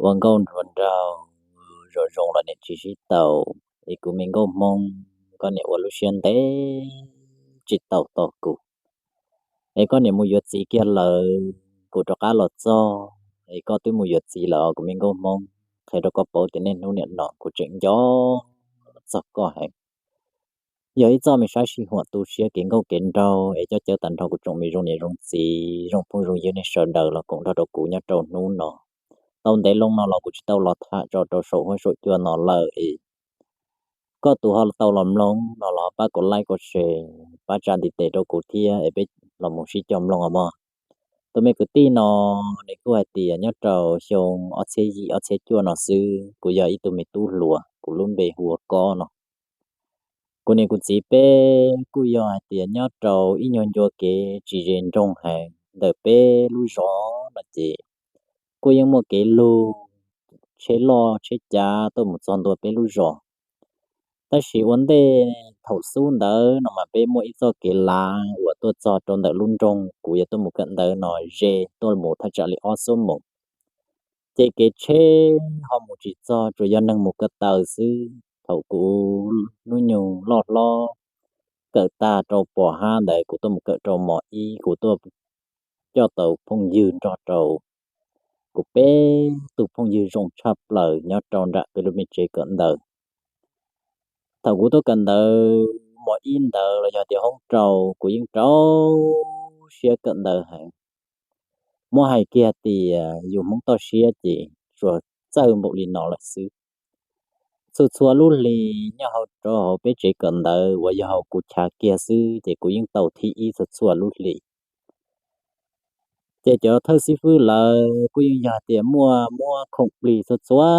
Ua nkauj nrog nraug zoo zoo los niam tsis sib tau, es kuv me nkauj Hmoob, koj niam ua lub siab ntev tsis tau tos kuv, es koj niam mus yuav txiv kiag lawm, kuv rov qab los txog, es koj twb mus yuav txiv lawm os kuv me nkauj Hmoob. Qhia rau koj paub tias niaj hnub niam no kuv tseem nco txog koj heev. Yog ib txoj me sab sij huam tu siab kev nkauj kev nraug es coj cawv tag nrho kuv tsoom me zoo niam zoo txiv, zoo phooj zoo ywg nej sawv daws los koom nrog rau kuv nyob rau hnub no. Tau ntev loo no los kuv tsis tau los tham tso rau saum huab saum cua no lawm es koj tus ho tau los mloog no los pab kom like kom share, pab tsa ntiv tes rau kuv thiab es peb los mus sib cog mloog os mog. Tus me kwv tij no, nws kuj hais tias nyob rau xyoo ob txhiab yim ob txhiab cuaj no xwb, kuv yog ib tug me tub hluas, kuv lub npe hu ua Kob no. Kuv niam kuv txiv peb kuj yog hais tias nyob rau ib nyuag ncua kev tsis ze nroog heev ntawm peb lub zos no ces kuj yeej muaj kev lug tsheb loj tsheb cav tuaj mus txog ntua peb lub zos. Tab sis ua ntej thaum xub ntawd no mas peb muaj ib txoj kev lav uas tuaj txog rau ntawm lub nroog kuv yuav tuaj mus kawm ntawv no ze tuaj mus thaj tsam li ob xuab moos. Ces kev tsheb ho mus tsis txog, tsuas yog neeg mus ko taw xwb. Thaum kuv hnub nyoog loj hlob kawm tag rau pos hab ntawd kuv tuaj mus kawm rau mos ib, kuv tuaj coj tau phooj ywg nrog rau kuv peb tug phooj ywg zoo tshaj plaws nyob rau nram peb lub me tsev kawm ntawv. Thaum kuv tuaj kawm ntawv mos ib ntawd los yog tias hoob rau, kuv yeej rau siab kawm ntawv heev. Muab hais kiag tias yus Hmoob toj siab ces tsuas txawj npaum li no lawm xwb. Txhua txhua lub hlis nyob hauv rau hauv peb tsev kawm ntawv uas yog hauv kuv chav kiag xwb ces kuv yeej tau thib ib txhua txhua lub hlis. Ces cov thawj xib fwb lawv kuj yeej yog tias muaj muab khoom plig txhua txhua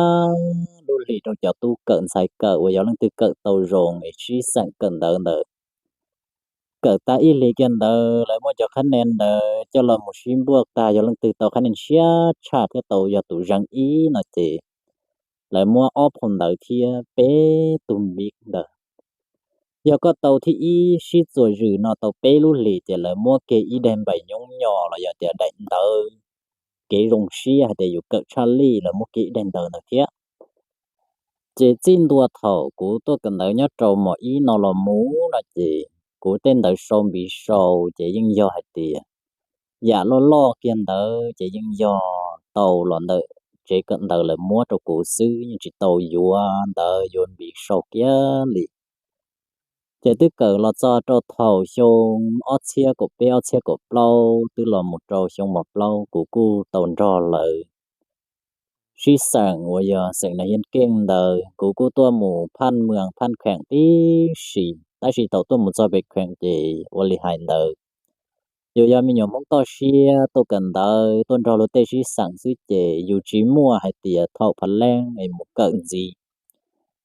lub hlis rau cov tub kawm ntxhais kawm uas yog leej twg kawm tau zoo es sib xeem kawm ntawv ntawd. Kawm tag ib hlis kiag ntawd lawv muab cov qhab nia ntawd coj los mus sib npuaj tag, yog leej twg tau qhab nia siab tshaj thiab tau yog tus zeeg ib no ces lawv muab ob phau ntawv thiab peb tug npiv ntawd. Yog koj tau thib ib sib txuas zws no tau peb lub hlis ces lawv muab kiag ib daim npaim nyoob nyos los yog tias daim ntawv kev zoo siab hais tias yus kawm tshaj lij, lawv muab kiag ib daim ntawv ntawd thiab. Ces txij ntua thaum kuv tuaj kawm ntawv nyob rau mos ib no los mus no ces kuv tej ntawv sau npiv sau ces yeej yog hais tias yam loj loj kiag ntawd ces yeej yog tau los ntawm tsev kawm ntawv lawv muab rau kuv xwb, yeej tsis tau yuav ntawv yuav npiv sau kiag li. Ces twb kawm los txog rau thaum xyoo ob txhiab kaum peb ob txhiab kaum plaub twb los mus rau xyoo mos plaub kuv kuj tau nrog lawv sib xeem uas yog xeem nas hiab keej ntawd, kuv kuj tuaj mus phaj mws phaj kheem tib si. Tab sis thaum tuaj mus txog pem kheem ces ua li hais ntawd, yus yog me nyuam Hmoob toj siab tuaj kawm ntawv tuaj nrog luag tej sib xeem xwb ces yus tsis muaj hais tias thaum phav leej es mus kawm ntxiv.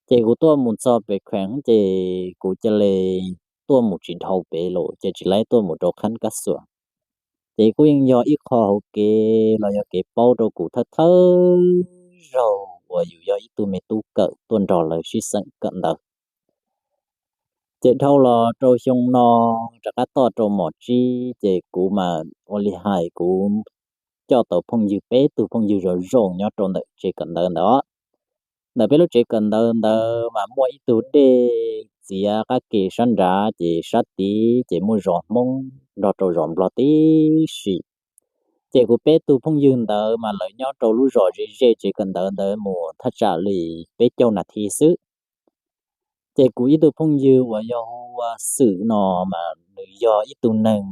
Ces kuv tuaj mus txog pem kheem ces kuv cia li tuaj mus tsis dhau pem lawm ces tsis laib tuaj mus rau qhab kab xuas. Ces kuj yeej yog ib qho hauv kev los yog kev paub rau kuv thawj thawj zaug uas yus yog ib tug me tub kawm tuaj nrog lawv sib xeem kawm ntawv. Ces dhau los rau xyoo no rov qab toj rau mos tsib ces kuv mas ua li hais kuv coj tau phooj ywg peb tug phooj ywg zoo zoo nyob rau ntawm tsev kawm ntawv ntawd. Ntawm peb lub tsev kawm ntawv ntawd mas muaj ib tug dej txiav qab ke sab nrad ces sab tid ces muaj zos Hmoob nrog rau zos Nplog tib si. Ces kuv peb tug phooj ywg ntawd mas lawv nyob rau lub zos ze ze tsev kawm ntawv ntawd mus thaj tsam li peb caug nas this xwb. Ces kuv ib tug phooj ywg uas yog hu ua Xwm no mas nws yog ib tug neeg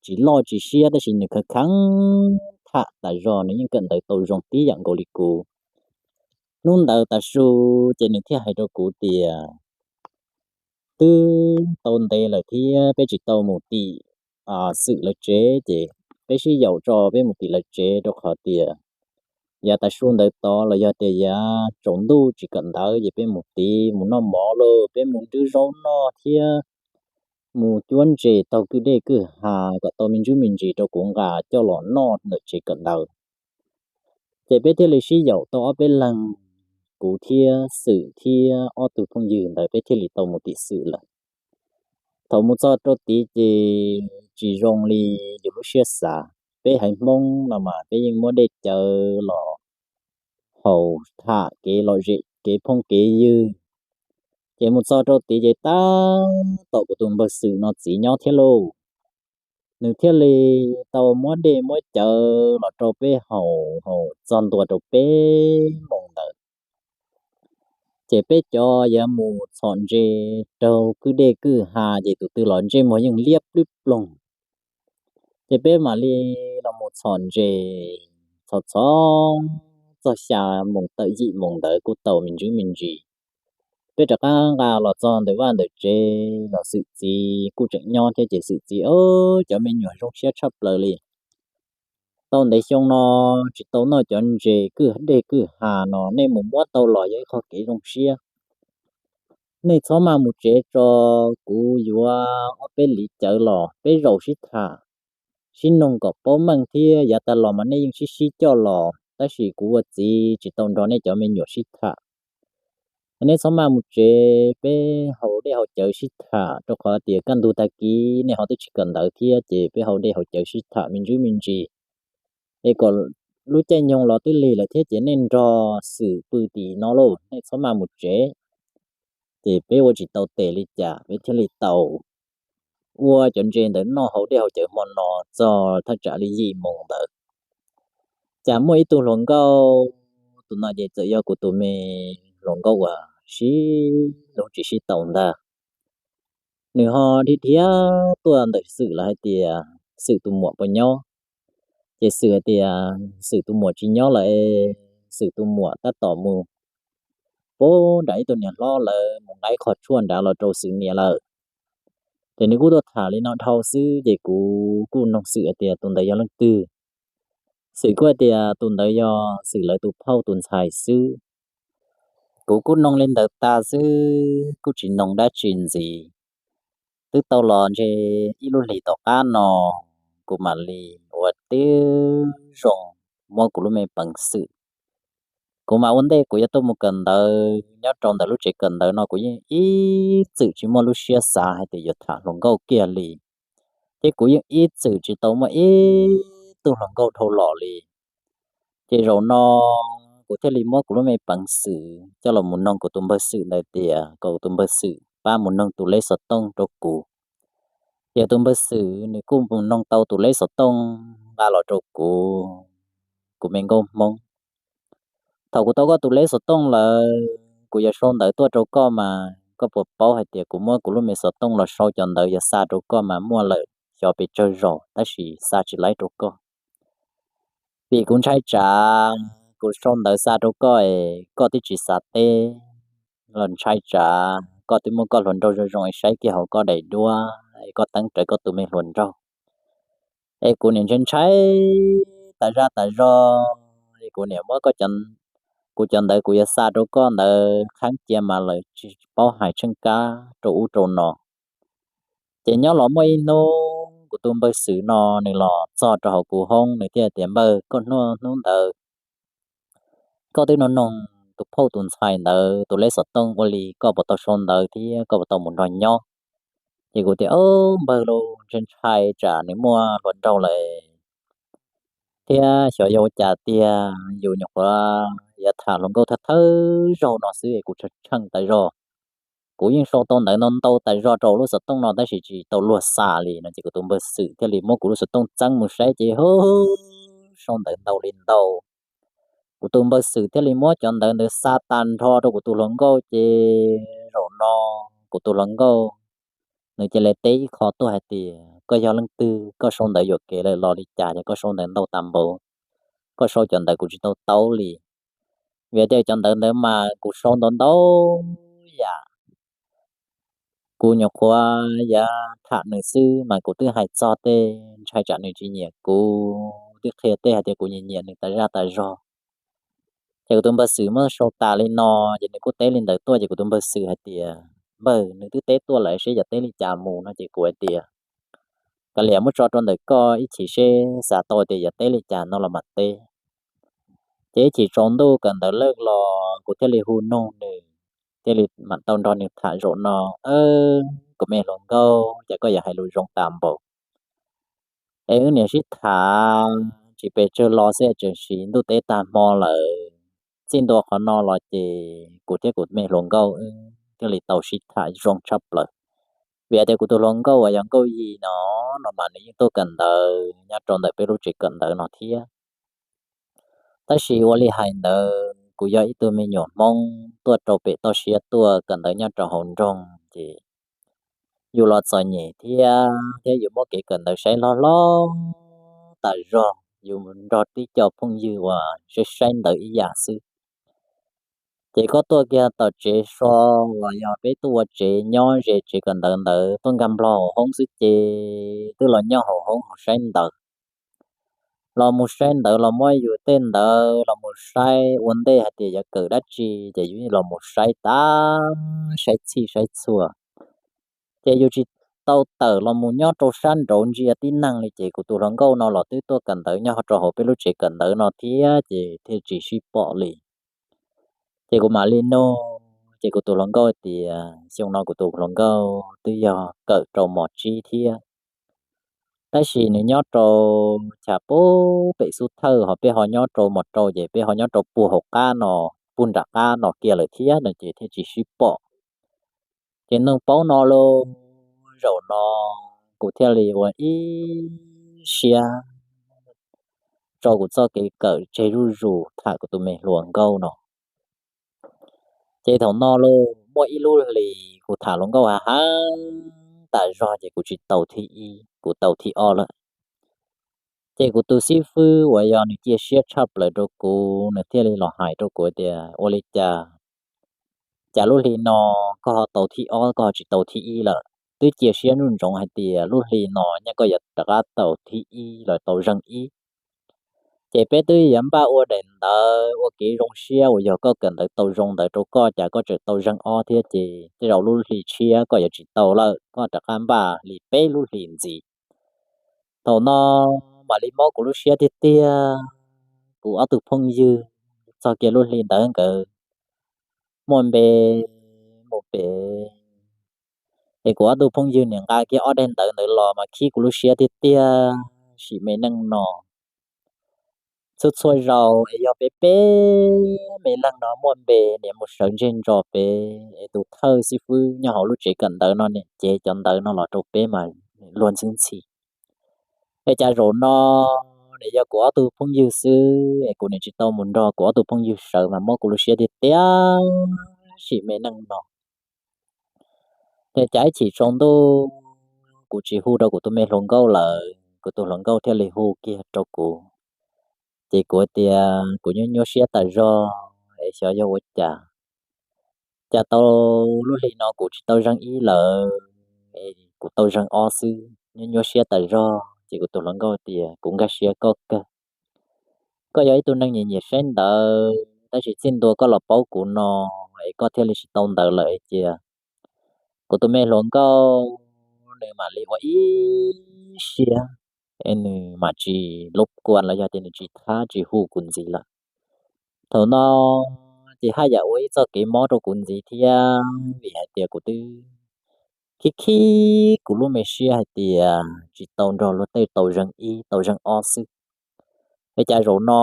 tsis loj tsis siab tab sis nws kheev kheev tham tas zog, nws yeej kawm ntawv tau zoo tib yam nkaus li kuv. Hnub ntawd tas su ces nws thiaj hais rau kuv tias twb tau ntev lawm thiab peb tsis tau mus tim Xwm lawv tsev, ces peb sib yaum tso peb mus tim lawv tsev, rau qhov tias yav tas su ntawd tod los yog tias yav tsaus ntuj tsis kawm ntawv ces peb mus tid mus noj mov lauj, peb mus nrwb zaub noj thiab mus cuab ntses taug kwj dej kwj ha kom tau me ntsis me ntsis rau kuv nqa coj los noj ntawm tsev kawm ntawv. Ces peb thiaj li sib yaum tau ob peb leeg, kuv thiab Xwm thiab ob tug phooj ywg ntawd peb thiaj li tau mus tim Xwm lawm. Thaum mus txog rau tid ces tsis zoo li yus lub siab xav. Peb haiv Hmoob no mas peb yeej muab dej cawv los haus tham kev lom zem kev phooj kev ywg. Ces mus txog rau tid ces tab tom kuv tus npawg Xwm no txiv nyob thiab lauj. Nws thiaj li tau muab dej muab cawv los rau peb haus, haus txog ntua rau peb moos ntawd. Ces peb cov yuav mus txhom ntses raug kwj dej kwj ha ces tus twg los ntsej muag yeej liab plib ploog. Ces peb mam li los mus txhom ntses, txhom txhom txog xya moos tawm yim moos ntawd kuj tau me ntsis me ntsis. Peb rov qab nqa los txog ntawm vaj ntawm tsev los Xwm txiv kuj tseem nyob thiab ces Xwm txiv, o, cov me nyuam zoo siab tshaj plaws li. Tau ntev xyoo no tsis tau noj cov ntses kwj dej kwj ha no, nej mus muab tau los yog ib qho kev zoo siab. Nej txhob maj mus tsev tso, kuv yuav ob peb li cawv los peb zaum sib tham, sib noog kom paub meej thiab yav tag los mas nej yeej sib sib coj los, tab sis kuv ua txiv tsis tau nrog nej cov me nyuam sib tham. Nej txhob maj mus tsev, peb haus dej haus cawv sib tham, rau qhov tias kaj ntug tag kis nej ho twb tsis kawm ntawv thiab ces peb haus dej haus cawv sib tham me ntsis me ntsis, es kom lub caij nyoog los twb lig lawm thiab ces nej nrog Xwm pw tim no lauj, nej txhob maj mus tsev. Ces peb ua tsis tau tes li cas peb thiaj li tau ua cov ntses ntawd noj haus dej haus cawv hmo no txog thaj tsam li yim moos ntawd. Cas muaj ib tug hluas nkauj, tus no ces txawm yog kuv tus me hluas nkauj uas sib hlub tsis sib tau ntag. Nws ho dhia dhia tuaj ntawm Xwm lawv hais tias Xwm tus muam puas nyob. Ces Xwm hais tias Xwm tus muam tsis nyob lawm, Xwm tus muam tab tom mus puag nram ib tug niam hlob lawv mus nqa ib qho tshuaj nrad los rau Xwm niam lawm. Ces nws kuj tuaj tham li no dhau xwb ces kuv kuj noog Xwm hais tias tus ntawd yog leej twg. Xwm kuj hais tias tus ntawd yog Xwm lawv tus phauj tus ntxhais xwb. Kuv kuj noog li ntawd tas xwb kuj tsis noog dab tsi ntxiv. Twb tau los ntshe ib lub hlis tom qab no kuv mam li ua tib zoo muab kuv lub me peev xwm. Kuv mas ua ntej kuv yuav tuaj mus kawm ntawv nyob rau ntawm lub tsev kawm ntawv no kuv yeej ib txwm tsis muaj lub siab xav hais tias yuav tham hluas nkauj kiag li, thiab kuv yeej ib txwm tsis tau muaj ib tug hluas nkauj dhau los li. Ces zaum no kuv thiaj li muab kuv lub me peev xwm coj los mus noog kuv tus npawg Xwm ntawd tias kom kuv tus npawg Xwm pab mus noog tus leb xov tooj rau kuv. Ces tus npawg Xwm nws kuj mus noog tau tus leb xov tooj nqa los rau kuv, kuv me nkauj Hmoob. Thaum kuv tau koj tus leb xov tooj lawm, kuv yuav sau ntawv tuaj rau koj mas koj puas paub hais tias kuv muab kuv lub me xov tooj los sau cov ntawv yuav xa rau koj mas muaj lawm xyov pes tsawg zaus tab sis xa tsis laib rau koj. Vim kuv ntshai tsam kuv sau ntawv xa rau koj es koj twb tsis xav teb, los ntshai tsam koj twb muaj koj hluas nraug zoo zoo es saib kiag hauv koj daim duab es koj teeb rawv koj tus me hluas nraug. Es kuv niam ntshai ntshai tas zaj tas zog, es kuv niam muab kuv cov ntawv kuv yuav xa rau koj ntawd qheeb cia mas lawv tsis paub hais tsheej kab rau ub rau no. Ces nyob los muaj ib hnub kuv tus npawg Xwm no nws los txog rau hauv kuv hoob, nws thiaj tias, Npawg, koj hnub hnub ntawd koj twb noog noog tus phauj tus ntxhais ntawd tus leb xov tooj, ua li koj puas tau sau ntawv thiab koj puas tau mus nrog nyob? Ces kuv tias, Npawg, los ntshai ntshai tsam nws muaj hluas nraug lawm, thiab xyov yog ua cas tiag, yus nyuam qhuav yuav tham hluas nkauj thawj thawj zaug no xwb es kuv tsheej tas zog. Kuv yeej sau tau ntawv ntau ntau tas zog rau lub xov tooj no tab sis tsis tau luag xa li no. Ces kuv tus npawg Xwm thiaj li muab kuv lub xov tooj txeeb mus saib ces hu, sau ntawv ntau li ntau. Kuv tus npawg Xwm thiaj li muab cov ntawv ntawd xa tag nrho rau kuv tus hluas nkauj ces zaum no kuv tus hluas nkauj nws cia li teb ib qho tuaj hais tias, Koj yog leej twg? Koj sau ntawv yuam kev lawm los li cas es koj sau ntawv ntau tas npaum? Koj sau cov ntawv kuv tsis tau taub li. Vim tias cov ntawv ntawd mas kuv sau ntau ntau yam kuv nyuam qhuav yuav tham nws xwb mas kuv twb hais txog tej ntshai tsam nws tsis nyiam kuv, twb qhia tej hais tias kuv nyiam nyiam nws tas zaj tas zog. Ces kuv tus npawg Xwm muab sau tas li no, ces nws kuj teb li ntawd tuaj ces kuv tus npawg Xwm hais tias, Npawg, nws twb teb tuaj lawm seb yuav teb li cas mus no. Ces kuv hais tias, Kav liam muab tso rau ntawm koj ib chim seb xav tau tias yuav teb li cas no los mam teb. Ces ib chim tsaus ntuj kawm ntawv lig los kuv thiaj li hu noog nws, thiaj li mam tau nrog nws tham zaum no. Kuv me hluas nkauj, cas koj yuav hais lus zoo tas npaum? Es wb niam sib tham tsis pes tsawg los xwb tseem sim ntuj teb tag hmo lawm. txij ntua qhov no los ces kuv thiab kuv me hluas nkauj thiaj li tau sib tham zoo tshaj plaws. Vim tias kuv tus hluas nkauj uas yog nkauj yim no, no mas nws yeej tuaj kawm ntawv nyob rau ntawm peb lub tsev kawm ntawv no thiab. Tab sis ua li hais ntawd kuv yog ib tug me nyuam Hmoob tuaj rau pem toj siab tuaj kawm ntawv nyob rau hauv nroog ces yus los txom nyem thiab, thiab yus muab kev kawm ntawv saib hlob hlob tas zog, yus nrog tib co phooj ywg uas saib saib ntawv ib yam xwb. Ces koj tuaj kiag tom tsev so uas yog peb tuaj ua tsev nyob ze tsev kawm ntawv ntawd tuaj nkag nplog hauv hoob xwb ces twb los nyob hauv hoob hauv saib ntawv. Los mus saib ntawv los muab yus tej ntawv los mus saib ua ntej hais tias yuav kawm dab tsi ces yus los mus saib tas saib txhij saib txhua. Ces yus tsis tau tawm los mus nyob rau sab nraud ntsia tib neeg li ces kuv tus hluas nkauj no los twb tuaj kawm ntawv nyob rau hauv peb lub tsev kawm ntawv no thiab ces thiaj tsis sib pom li. Ces kuv mam li nug, ces kuv tus hluas nkauj tias xyoo no kuv tus hluas nkauj twb yog kawm rau mos tsib thiab, tab sis nws nyob rau chav pub pem xub thawj ho peb ho nyob rau mos rau ces peb ho nyob rau puag hauv qab no, puag nram qab no kiag lawm thiab no ces thiaj tsis sib pom. Ces nug paub no lauj, zaum no kuv thiaj li ua ib siab tso kuv txoj kev kawm tseg zuj zus tham kuv tus me hluas nkauj no. Ces thaum no lauj muaj ib lub hlis kuv tham hluas nkauj hav heev tas zog ces kuv tsis tau thib ib, kuv tau thib ob lawm. Ces kuv tus xib fwb uas yog nws cia siab tshaj plaws rau kuv, nws thiaj li los hais rau kuv tias ua li cas, cas lub hli no koj ho tau thib ob koj ho tsis tau thib ib lawm? Twb cia siab nuj ntsoov hais tias lub hli no nyaj koj yuav rov qab tau thib ib los tau zeeg ib. Ces peb twb yuav npaj ua daim ntawv ua kev zoo siab uas yog koj kawm ntawv tau zoo ntawd rau koj cas koj tseem tau zeeg ob thiab ces tej zaum lub hli tshiab koj yuav tsis tau lawm, koj rov qab npaj li peb lub hlis ntxiv. Thaum no mam li mob kuv lub siab tiag tiag. Kuv ob tug phooj ywg txog kiag lub hli ntawd nkawd muaj npe mus pem, es kuv ob tug phooj ywg niam nqa kiag ob daim ntawv ntawd los mas khib kuv lub siab tiag tiag. Sim me neej no txhua txhua zaus es yog peb peb me leeg no muaj npe niam mus sawv ntseg ntso pem es tus thawj xib fwb nyob hauv lub tsev kawm ntawv no niam cev cov ntawv no los rau peb mas luag ntxhi ntxhi. Es cas zaum no niam yog kuv ob tug phooj ywg xwb es kuv niam tsis tau mus nrog kuv ob tug phooj ywg sawv mas mob kuv lub siab tiag tiag. Sim me neej no ces cas ib chim tsaus ntuj kuv tsis hu rau kuv tus me hluas nkauj lawm, kuv tus hluas nkauj thiaj li hu kiag rau kuv. Ces kuv tias kuv nyuaj nyuaj siab tas zog es xyov yog ua cas, cas tau lub hli no kuv tsis tau zeeg ib lawm, kuv tau zeeg ob xwb, nyuaj nyuaj siab tas zog. Ces kuv tus hluas nkauj tias kuv nkag siab koj kawg, koj yog ib tug neeg nyiam nyiam saib ntawv tab sis txij ntua koj los paub kuv no es koj thiaj li tsis tau ntawv lawm es cia kuv tus me hluas nkauj nws mam li ua ib siab es nws mam tsis lub kuas los yog tias nws tsis thab tsis hu kuv ntxiv lawm. Thaum no ces haj yam ua ib txoj kev mob rau kuv ntxiv thiab vim hais tias kuv twb khib khib kuv lub me siab hais tias tsis tau nrog luag tej tau zeeg ib tau zeeg ob xwb. Es cas zaum no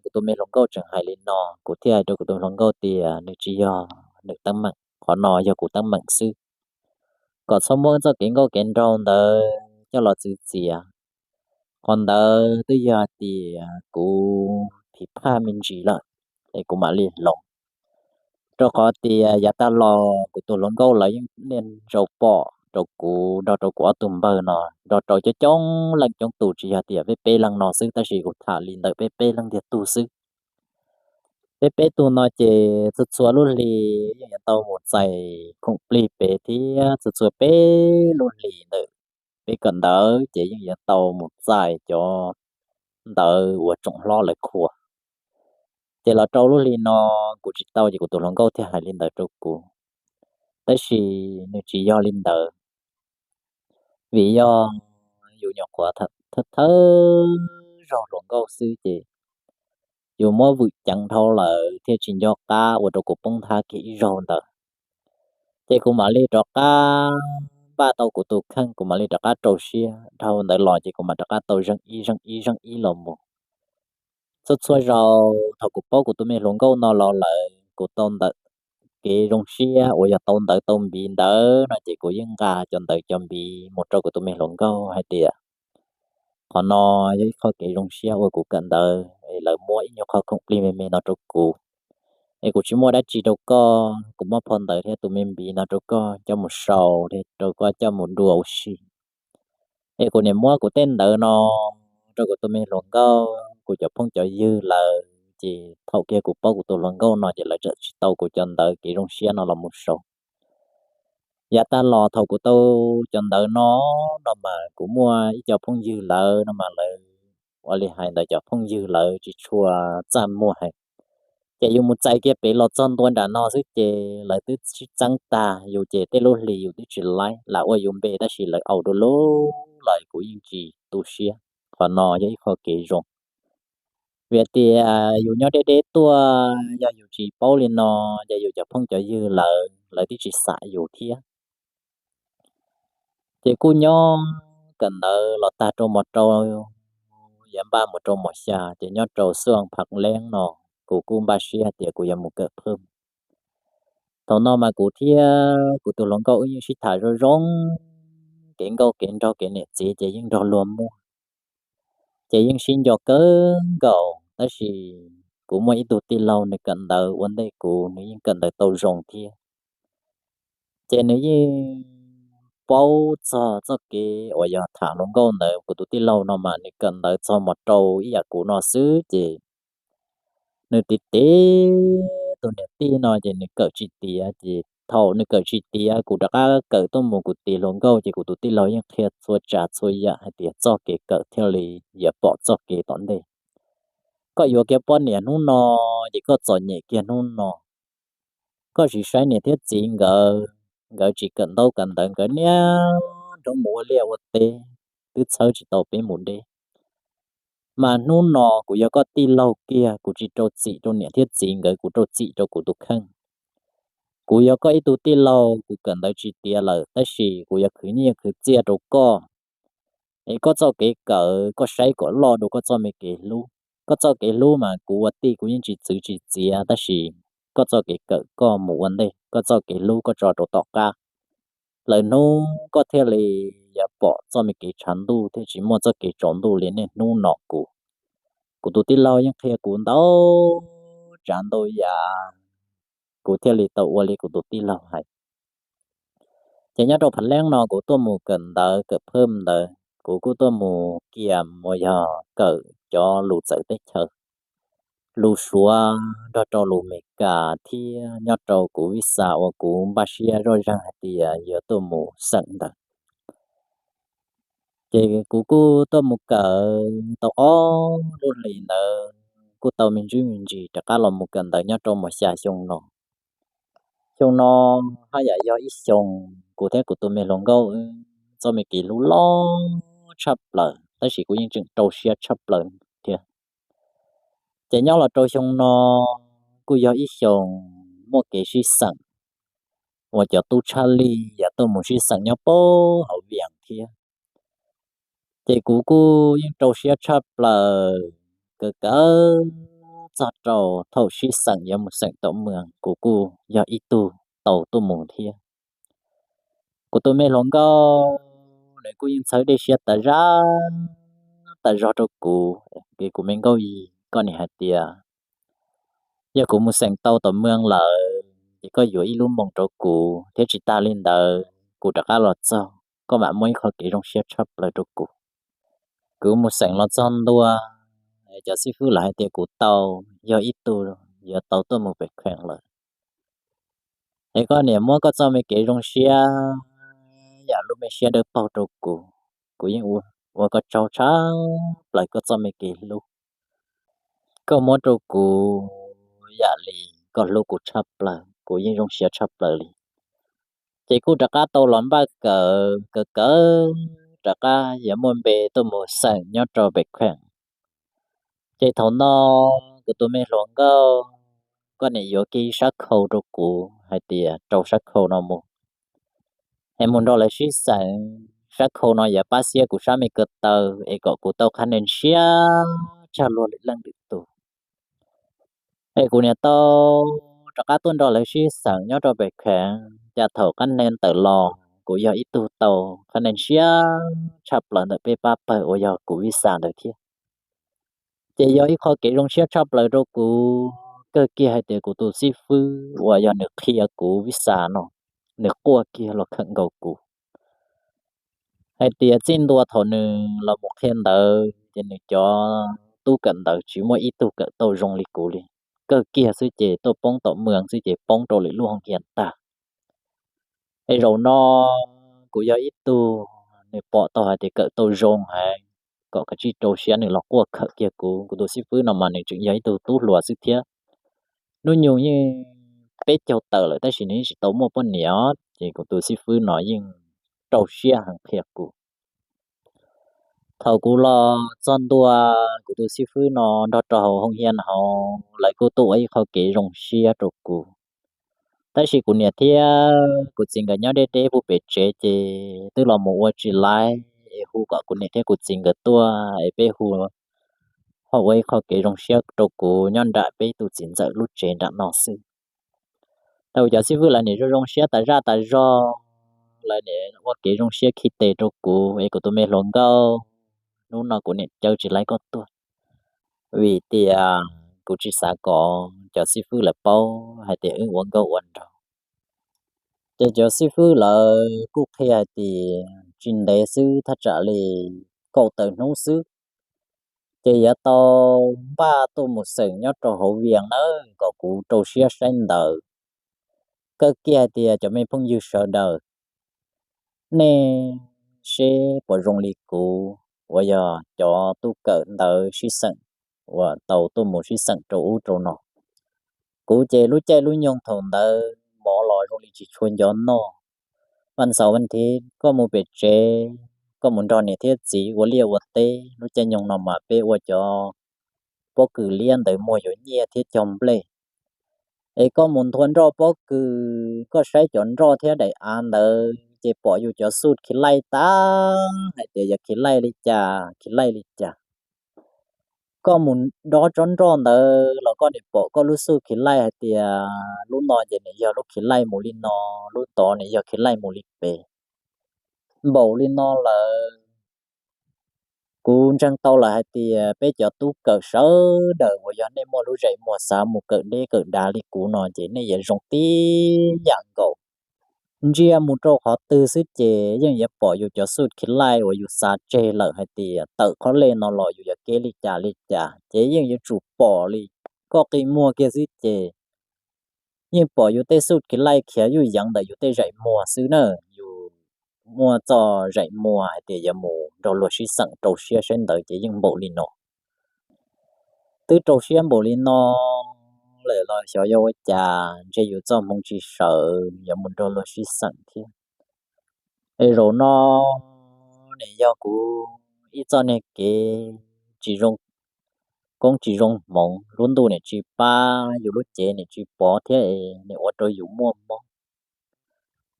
kuv tus me hluas nkauj tseem hais li no, kuv thiaj hais rau kuv tus hluas nkauj tias nws tsis yog nws teeb meem, qhov no yog kuv teeb meem xwb. Kom txhob muab txoj kev nkauj kev nraug ntawd coj los txwv txiav. Qhov ntawd twb yog hais tias kuv phiv phaj me ntsis lawm, es kuv mam li hloov. Rau qhov tias yav tag los kuv tus hluas nkauj lawv yeej niaj zaus pom rau kuv nrog rau kuv ob tug npawg no, nrog rau coob coob leej coob tus, tsis yog tias peb peb leeg no xwb tab sis kuv tham li ntawm peb peb leeg ntiag tug xwb. Peb peb tug no ces txhua txhua lub hli yeej yuav tau mus txais khoom plig pem thiab txhua txhua peb lub hlis ntawm peb kawm ntawv ces yeej yuav tau mus txais cov ntawv uas tsoom hlob lawv qhuas. Ces los rau lub hli no kuv tsis tau ces kuv tus hluas nkauj thiaj hais li ntawd rau kuv, tab sis nws tsis yog li ntawd. Vim yog yus nyuam qhuav thawj thawj zaug hluas nkauj xwb ces yus muab vwm ceev dhau lawm thiaj tsis nco qab ua rau kuv poob nthab kiag ib zaug ntawd. Ces kuv mam li rov qab npaj tau kuv tus kheej, kuv mam li rov qab rau siab dhau ntawd los ces kuv mam rov qab tau zeej ib zeej ib zeej ib los mus. Txhua txhua zaus thaum kuv paub kuv tus me hluas nkauj no los lawm, kuv tau ntawm kev zoo siab uas yog tau ntawv tau npiv ntawd no ces kuv yeej nqa cov ntawv cov npiv mus rau kuv tus me hluas nkauj hais tias, qhov no yog ib qho kev zoo siab uas kuv kawm ntawv es lawv muab ib nyuag qho khoom plig me me no rau kuv, es kuv tsis muaj dab tsi rau koj, kuv muab phau ntawv thiab tus me npiv no rau koj coj mus sau thiab rau koj coj mus dua ua si. Es kuv niam muab kuv tej ntawv no rau kuv tus me hluas nkauj, kuv cov phooj cov ywg lawm, ces thaum kiag kuv paub kuv tus hluas nkauj no ces lawv txawm tsis tau kuv cov ntawv kev zoo siab no los mus sau. Yav tag los thaum kuv tau cov ntawv no, no mas kuv muaj ib co phooj ywg lawv no mas lawv, ua li hais ntawd cov phooj ywg lawv tsis tshua txaj muag heev. Ces yus mus txais kiag pem los txog ntua nram no xwb ces lawv twb sib txeeb tag yus ces tej lub hlis yus twb tsis laib lam ua yus npe tab sis lawv aus dua lub los kuv yeej tsis tu siab. Qhov no yog ib qho kev zoo. Vim tias yus nyob deb deb tuaj, yog yus tsis paub li no, ces yus cov phooj cov ywg lawv, lawv twb tsis xam yus thiab. Ces kuj nyob kawm ntawv los tag rau mos rau, yav npaj mus rau mos xya ces nyob rau xub phav leeb no, kuv kuj npaj siab tias kuv yuav mus kawm phwj. Thaum no mas kuv thiab kuv tus hluas nkauj wb yeej sib tham zoo zoo, kev nkauj kev nraug kev niam txiv ces yeej nrog luag muaj, ces yeej sib nco kawg nkaus. Tab sis kuv muaj ib tug tij laug nws kawm ntawv ua ntej kuv, nws yeej kawm ntawv tau zoo thiab. Ces nws yeej paub txog txoj kev uas yog tham hluas nkauj ntawd. Kuv tus tij laug no mas nws kawm ntawv txog mos rau ib yam kuv no xwb ces nws tiv tiv tus niam tij no ces nws kawm tsis tiav. Ces thaum nws kawm tsis tiav kuv rov qab kawm tuaj mus kuv tiv hluas nkauj ces kuv tus tij laug yeej qhia txhua tsav txhua yam hais tias txoj kev kawm thiaj li yuav pom txoj kev tom ntej. Koj yuav kiag poj niam hnub no ces koj txom nyem kiag hnub no. Koj tsis saib niam thiab txiv nkawd, nkawd tsis kawm ntaub kawm ntawv, nkawd niaj hnub mus ua liaj ua teb, twb txhawb tsis tau peb mus deb. Mas hnub no kuv yog koj tij laug kiag, kuv tsis rau txim rau niam thiab txiv nkawd, kuv rau txim rau kuv tus kheej. Kuv yog koj ib tug tij laug, kuv kawm ntawv tsis tiav lawm tab sis kuv yuav khwv nyiaj khwv txiaj rau koj. Es koj txoj kev kawm koj saib kom loj dua koj txoj me kev hlub. Koj txoj kev hlub mas kuv ua tij kuv yeej tsis txwv tsis txiav tab sis koj txoj kev kawm koj mus ua ntej, koj txoj kev hlub koj tso rau tom qab. Lwm hnub koj thiaj li yuav pom txoj me kev tshav ntuj thiab tsis muaj txoj kev tsaus ntuj li niaj hnub no kuv. Kuv tus tij laug yeej qhia kuv ntau tsav ntau yam, kuv thiaj li tau ua li kuv tus tij laug hais. Ces nyob rau phav leeb no kuv tuaj mus kawm ntawv kawm phwj ntawd, kuv kuj tuaj mus kiam uas yog kawm cov lus txawv teb chaws, lus Suav nrog rau lus Meskas thiab nyob rau kuv vij xa uas kuv npaj siab zoj zeeg hais tias yuav tuaj mus xeem ntawd. Ces kuv kuj tuaj mus kawm tau ob lub hlis ntawd, kuj tau me ntsis me ntsis rov qab los mus kawm ntawv nyob rau mos xya xyoo no. Xyoo no haj yam yog ib xyoo kuv thiab kuv tus me hluas nkauj wb txoj me kev hlub loj tshaj plaws tab sis kuv yeej tseem rau siab tshaj plaws thiab. Ces nyob los rau xyoo no kuj yog ib xyoo muaj kev sib xeem uas cov tub tshaj lij yuav tuaj mus sib xeem nyob puag hauv Vias thiab. Ces kuv kuj yeej rau siab tshaj plaws, kawm kawm txog rau thaum sib xeem yuav mus xeem tom mws kuv kuj yog ib tug tau tuaj mus thiab. Kuv tus me hluas nkauj nws kuj yeej txhawb dej siab tas zaj tas zog rau kuv, es kuv me nkauj yig, koj nim hais tias yog kuv mus xeem tau tom mws lawm ces koj yuav ib lub moos rau kuv thiab tsis tas li ntawd kuv rov qab los txog koj mam muaj ib qho kev zoo siab tshaj plaws rau kuv. Kuv mus xeem los txog ntua, cov xib fwb lawv hais tias kuv tau yog ib tug yuav tau tuaj mus pem kheem lawm. Es koj niam muab koj txoj me kev zoo siab yam lub me siab dawb paug rau kuv, kuv yeej ua koj tsaug tshaj plaws koj txoj me kev hlub. Koj muab rau kuv yam li koj hlub kuv tshaj plaws, kuv yeej zoo siab tshaj plaws li. Ces kuj rov qab tau los npaj kawm, kawm kawm rov qab yuav muaj npe tuaj mus xeem nyob rau pem kheem. Ces thaum no kuv tus me hluas nkauj, koj niam yuav kiag ib sab khau rau kuv hais tias rau sab khau no mus, es mus nrog lawv sib xeem, sab khau no yuav pab xiab kuv sab me ko taw es kom kuv tau qhab nws ntshiab tshaj luag lwm leej lwm tus. Es kuv niam tau rov qab tuaj nrog lawv sib xeem nyob rau pem kheev, cas thaum qab nees tawm los kuv yog ib tug tau qab nees siab tshaj plaws ntawm peb pab pawg uas yog kuv vij xas ntawd thiab. Ces yog ib qho kev zoo siab tshaj plaws rau kuv, kawg kiag hais tias kuv tus xib fwb uas yog nws qhia kuv vij xas no, nws quaj kiag los khawm nkaus kuv hais tias txij ntua thaum nws los mus qhia ntawv ces nws cov tub kawm ntawv tsis muaj ib tug kawm tau zoo li kuv li. Kawg kiag xwb ces tuaj poob tom mws xwb ces poob rau lwm lub hoo hias tag. Es zaum no kuv yog ib tug nws pom tau hais tias kawm tau zoo heev, kom kav tsij rau siab nws los quaj khawm kiag kuv. Kuv tus xib fwb no mas nws tseem yog ib tug tub hluas xwb thiab, hnub nyoog yeej peb caug tawm lawm tab sis nws yeej tsis tau muaj poj niam os. Ces kuv tus xib fwb no yeej rau siab heev qhia kuv. Thaum kuv los txog ntua, kuv tus xib fwb no nrog rau hauv hoo hias no, lawv kuj tuaj ua ib qho kev zoo siab rau kuv. Tab sis kuv niam thiab kuv txiv nkawd nyob deb deb puag pem tsev ces twb los mus ua tsis laib, es hu kom kuv niam thiab kuv txiv nkawd tuaj es peb hu, ho ua ib qho kev zoo siab rau kuv nyob nram peb tus txiv ntxawm lub tsev nram no xwb. Tau cov xib fwb lawv niam zoo zoo siab tas zaj tas zog, lawv niam ua kev zoo siab khi tes rau kuv es kuv tus me hluas nkauj, hnub no kuv niam caw tsis laib koj tuaj, vim tias kuv tsis xav kom cov xib fwb lawv paub hais tias wb ua nkauj ua nraug. Ces cov xib fwb lawv kuj qhia hais tias tsis ntev xwb, thaj tsam li kaum tawm hnub xwb, ces yuav tau npaj tuaj mus xeem nyob rau hauv Vias nawb, kom kuv rau siab saib ntawv. Kawg kiag hais tias cov me phooj ywg sawv daws, nej seb puas zoo li kuv uas yog cov tub kawm ntawv sib xeem uas tau tuaj mus sib xeem rau ub rau no. Kuv ces lub caij lub nyoog thaum ntawd mov los zoo li tsis tshua nco noj. Vas xaum vas thiv koj mus pem tsev, koj mus nrog niam thiab txiv ua liaj ua teb, lub caij nyoog no mas peb ua cov pob kws liab ntawd muag yuav nyiaj thiab cog nplej. Es koj mus nthua nroj pob kws, koj saib cov nroj thiab daim av ntawd ces pom yus cov xuj khiv laij tag hais tias yog khiv laij li cas khiv laij li cas. Koj mus dob tsob nroj ntawd los koj niam pom koj lub xuj khiv laij hais tias lub no ces nws yog lub khiv laij mus li no, lub tod nws yog khiv laij mus li pem. Npaum li no lawm, kuv ntseeg tau lawm hais tias peb cov tub kawm sawv daws uas yog nej muaj lub zais muag xav mus kawm deb kawm dav li kuv no ces nej yuav zoo tib yam nkaus. Ntsia mus rau qhov twg xwb ces yeej yuav pom yus cov xuj khiv laij uas yus xav tseg lawm hais tias tawm qhov lej no los yus yuav kev li cas li cas ces yeej yuav tsum pom li. Koj qi muag kiag xwb ces yeej pom yus tej xuj khiv laij khiav yuj yeev ntawm yus tej zais muag xwb na. Yus muaj txoj zais muag hais tias yuav mus nrog luag sib xeem rau siab saib ntawv ces yeej npaum li no. Twb rau siab npaum li no lawm los xyov yog ua cas ntshe yus txoj hmoov tsis sawv yuav mus nrog luag sib xeem thiab. Es zaum no nim yog kuv ib txoj niag kev tsis zoo koob tsis zoo hmoov, lub ntuj nim tsis pab, yus lub cev nim tsis pov thiab es nim ua rau yus muaj mob.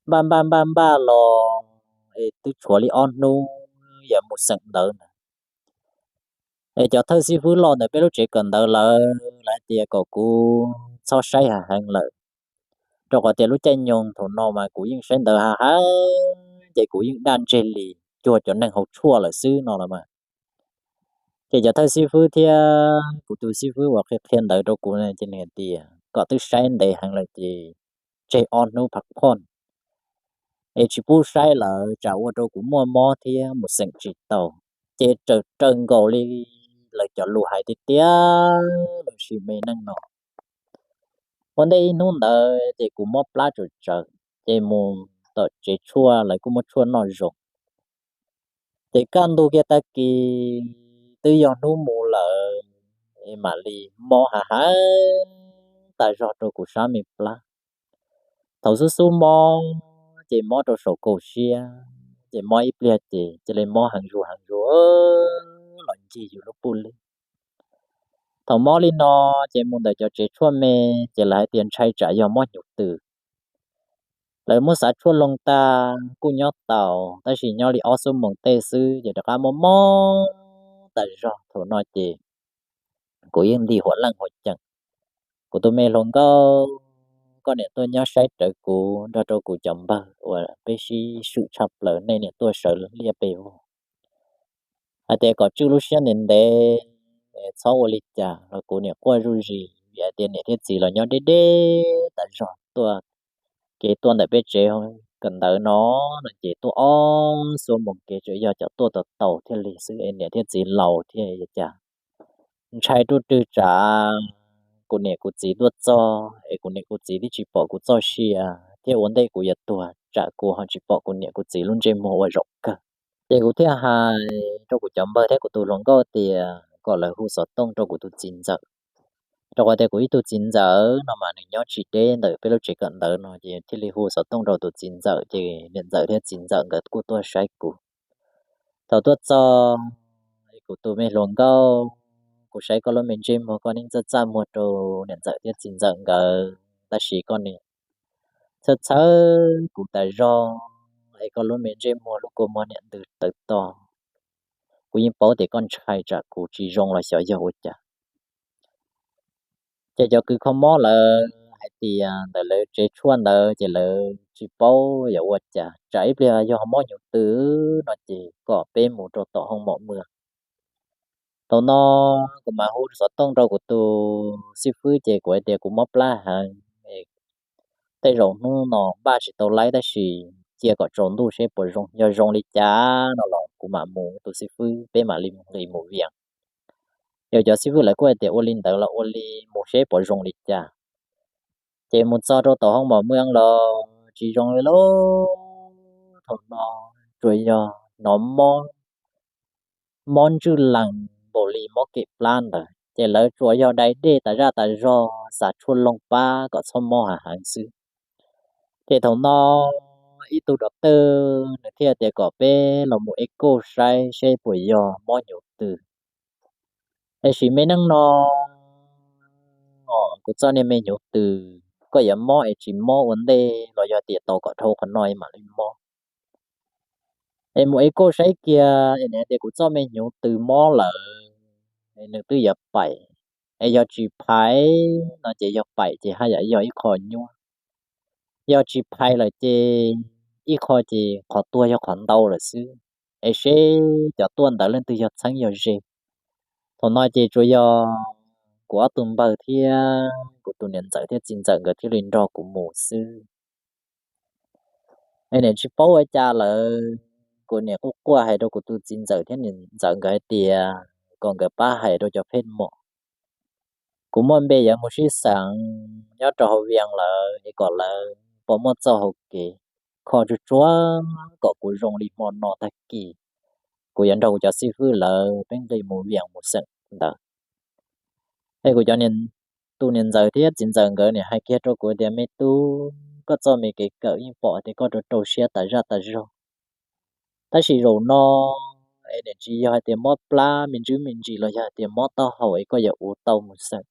Npaj npaj npaj npaj los es twb tshuav li ob hnub yuav mus xeem ntawv na. Es cov thawj xib fwb loj ntawm peb lub tsev kawm ntawv lawv, lawv hais tias kom kuv txhob saib hav heev lawm, rau qhov tias lub caij nyoog thaum no mas kuv yeej saib ntawv hav heev ces kuv yeej daj ntseg li cuag cov neeg haus tshuaj lawm xwb no los mas. Ces cov thawj xib fwb thiab kuv tus xib fwb uas qhia qhia ntawv rau kuv ces nws hais tias kom twb saib ntev heev lawm ces tseg ob hnub phav phoj es tsis pub saib lawm tsam ua rau kuv muaj mob thiab mus xeem tsis tau. Ces raws raws nkaus li lawv cov lus hais tiag tiag lossis me neej no. Ua ntej ib hnub ntawd ces kuv mob plab tsawv tsawv, ces mus tom tsev tshuaj lawv kuj muab tshuaj noj zoo. Ces kaj ntug kiag tag kis twb yog hnub mus lawm es mam li mob hav heev tas zog rau kuv sab me plab. Thaum xub xub mob ces mob rau saum kaum siab, ces mob ib pliag ces cia li mob heev zuj heev zuj los ncig yus lub puj lib. Thaum mob li no ces mus ntawm cov tsev tshuaj me ces lawv hais tias ntshai tsam yog mob hnyuv tws. Lawv muab xav tshuaj loog tag kuj nyob tau, tab sis nyob li ob xuab moos tej xwb ces rov qab mob mob tas zog. Thaum no ces kuv yeej nti huam leej huam ceem. Kuv tus me hluas nkauj, koj niam tuaj nyob saib rawv kuv nrog rau kuv cov npawg uas peb sib swm tshaj plaws, nej niam tuaj sawv liaj pes vog. Hais tias kom tswj lub siab ntev ntev, txhob ua li cas los kuv niam quaj zuj zus vim hais tias niam thiab txiv los nyob deb deb tas zog, tuaj kev tuaj ntawm peb tsev kawm ntawv no no ces tuaj ob xuab moos kev, tsuas yog cov tuaj tau tau thiaj li xwb es niam thiab txiv laus thiab, cas ntshai ruaj rwg tsam kuv niam kuv txiv tuaj txog es kuv niam kuv txiv twb tsis pom kuv txoj sia thiab ua ntej kuv yuav tuag tsam kuv ho tsis pom kuv niam kuv txiv lub ntsej muag ua zaum kawg. Ces kuv thiaj hais rau kuv cov npawg thiab kuv tus hluas nkauj tias kom lawv hu xov tooj rau kuv tus txiv ntxawm, rau qhov tias kuv ib tug txiv ntxawm no mas nws nyob tsis deb ntawm peb lub tsev kawm ntawv no, ces thiaj li hu xov tooj rau tus txiv ntxawm, ces niam ntxawm thiab txiv ntxawm nkawd kuj tuaj saib kuv. Thaum tuaj txog, kuv tus me hluas nkauj, kuv saib koj lub me ntsej muag koj yeej txaj txaj muag rau niam ntxawm thiab txiv ntxawm nkawd, tab sis koj niam txhawj txhawj kuv tas zog, es koj lub me ntsej muag lub kua muag niam ntws tawv to. Kuv yeej paub tias koj ntshai tsam kuv tsis zoo los xyov yog ua cas. Ces cov kws kho mob lawv hais tias ntawm lawv tsev tshuaj ntawd ces lawv tsis paub yog ua cas, tsam ib pliag yog mob hnyuv tws no ces kom peb mus rau tom hoo mom mw. Thaum no kuv mam hu xov tooj rau kuv tus xib fwb ces kuv hais tias kuv mob plab heev, tej zaum hnub no npaj tsis tau laib tab sis cia kom tsaus ntuj seb puas zoo, yog zoo li cas no los kuv mam mus tus xib fwb, peb mam li nqis mus Vias. Yog cov xib fwb lawv kuj hais tias ua li ntawd los ua li, mus seb puas zoo li cas. Ces mus txog rau tom hoo mom mw los tsis zoo li lauj. Thaum no tsuas yog hnov mob, mob ntswj lees npaum li mob kev plab ntawd, ces lawv tsuas yog dai dej tas zaj tas zog, xav tshuaj loog pab kom txhob mob hav heev xwb. Ces thaum no ib tug dov tawj nws thiaj tias kom peb los mus ev kauj saib seb puas yog mob hnyuv tws. Es sim me neej no kuv txoj niag me hnyuv tws, koj yuav mob es tsis mob ua ntej los yog tias tos kom dhau qhov no es mam li mob. Es mus ev kauj saib kiag es nws hais tias kuv txoj me hnyuv tws mob lawm, es nws twb yuav paim. Es yog tsis paim no ces yog paim ces haj yam yog ib qho nyuaj. Yog tsis paim lawm ces ib qho ces qhov tuag yog qhov ntau lawm xwb. Es seb cov tuaj ntawd leej twg yog txheeb yog ze. Thaum no ces tsuas yog kuv ob tug npawg thiab kuv tus niam ntxawm thiab txiv ntxawm nkawd thiaj li nrog kuv mus xwb. Es niam tsis paub ua cas lawm, kuv niam quaj quaj hais rau kuv tus txiv ntxawm thiab niam ntxawm nkawd hais tias kom nkawd pab hais rau cov phej mom. Kuv muaj npe yuav mus sib xeem nyob rau hauv Vias lawm es kom lawv puas muaj txoj hau kev kho tsuag tsuag kom kuv zoo li hmo no tag kis, kuv yuav nrog kuv cov xib fwb lawv peb nqis mus Vias mus xeem ntawd. Es kuv cov, tus niam ntxawm thiab txiv ntxawm nkawd niam hais kiag rau kuv tias, me tub, koj txoj me kev kawm yeej pom tias koj rau rau siab tas zaj tas zog. Tab sis zaum no es niam tsis yog hais tias mob plab me ntsis me ntsis los yog hais tias mob taub hau es koj yuav ua tau mus xeem.